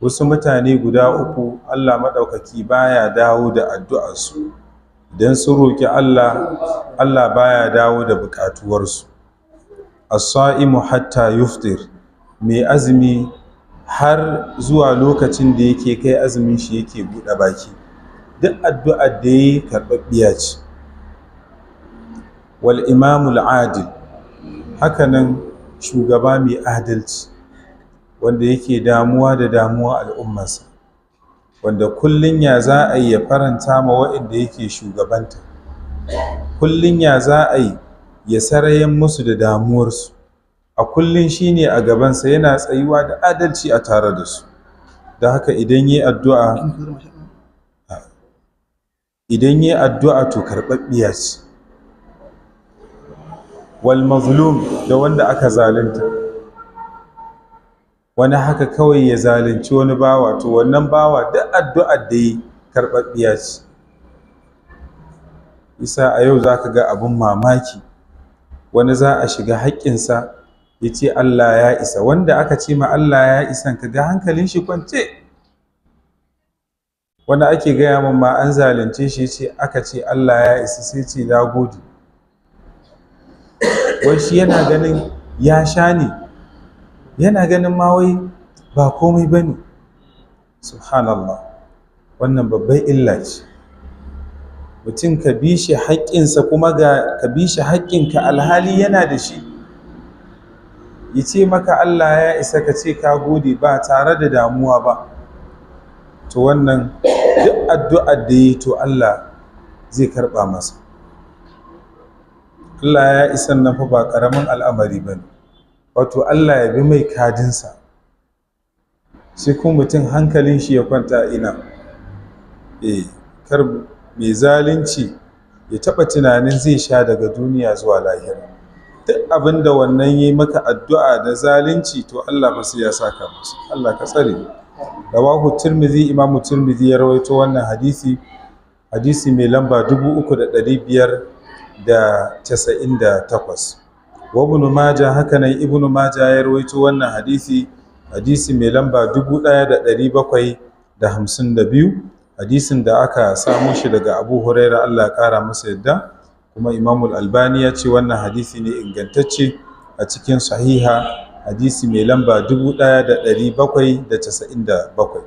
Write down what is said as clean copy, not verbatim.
Wasu mutane guda uku Allah maɗaukaki baya dawo da addu'arsu. Idan sun roƙi Allah, Allah baya dawo da buƙatuwarsu. As-sa'imu hatta yuftir, mai azumi har zuwa lokacin da yake kai azumin shi yake buɗe baki. Duk addu'ar da yayi karɓaɓɓiya ce. Wal imamul adil, hakanan shugaba mai adalci, wanda yake damuwa da damuwa al'ummarsa, wanda kullum ya za a yi ya faranta ma waɗanda yake shugabanta, kullum ya za a yi ya sarayen musu da damuwarsu, a kullum shi ne a gabansa, yana tsayuwa da adalci a tare da su. Da haka idan yi addu'a, idan yi addu'a to karɓaɓɓiya ce. Wal mazlum, da wanda aka zalunta. Wani haka kawai ya zalunci wani bawa, to wannan bawa duk addu'ar da yi karɓaɓɓiya ce. Isa a yau za ka ga abin mamaki, wani za a shiga haƙƙinsa ya ce Allah ya isa, wanda aka ce ma Allah ya isan ka ga hankalin shi kwance. Wani ake gaya min ma an zalunce shi, ce aka ce Allah ya isa, sai ce na gode. Wai shi yana ganin ya sha ne, yana ganin ma wai ba komai ba ne. Subhanallah, wannan babbar illa ce. Mutum ka bi shi haƙƙinsa kuma ga ka bi shi haƙƙinka alhali yana da shi, ya ce maka Allah ya isa ka ce ka gode ba tare da damuwa ba. To wannan duk addu'ar da yi to Allah zai karɓa masa. Allah ya isan nan fa ba ƙaramin al'amari ba ne. Wato Allah ya bi mai kadinsa, sai kuma mutum hankalin shi ya kwanta ina. Kar mai zalunci ya taɓa tunanin zai sha daga duniya zuwa lahira. Duk abin da wannan yi maka addu'a da zalunci to Allah fa sai ya saka masa. Allah ka tsare. Rawahu Tirmidhi, Imamu Tirmidhi ya rawaito wannan hadisi, hadisi mai lamba 3598. Wa Ibn Majah, hakanan Ibn Majah ya rawaito wannan hadisi, hadisi mai lamba 1752, hadisin da aka samo shi daga Abu Huraira, Allah ya ƙara masa yadda. Kuma Imamul Albani ya ce wannan hadisi ne ingantacce a cikin sahiha, hadisi mai lamba 1797.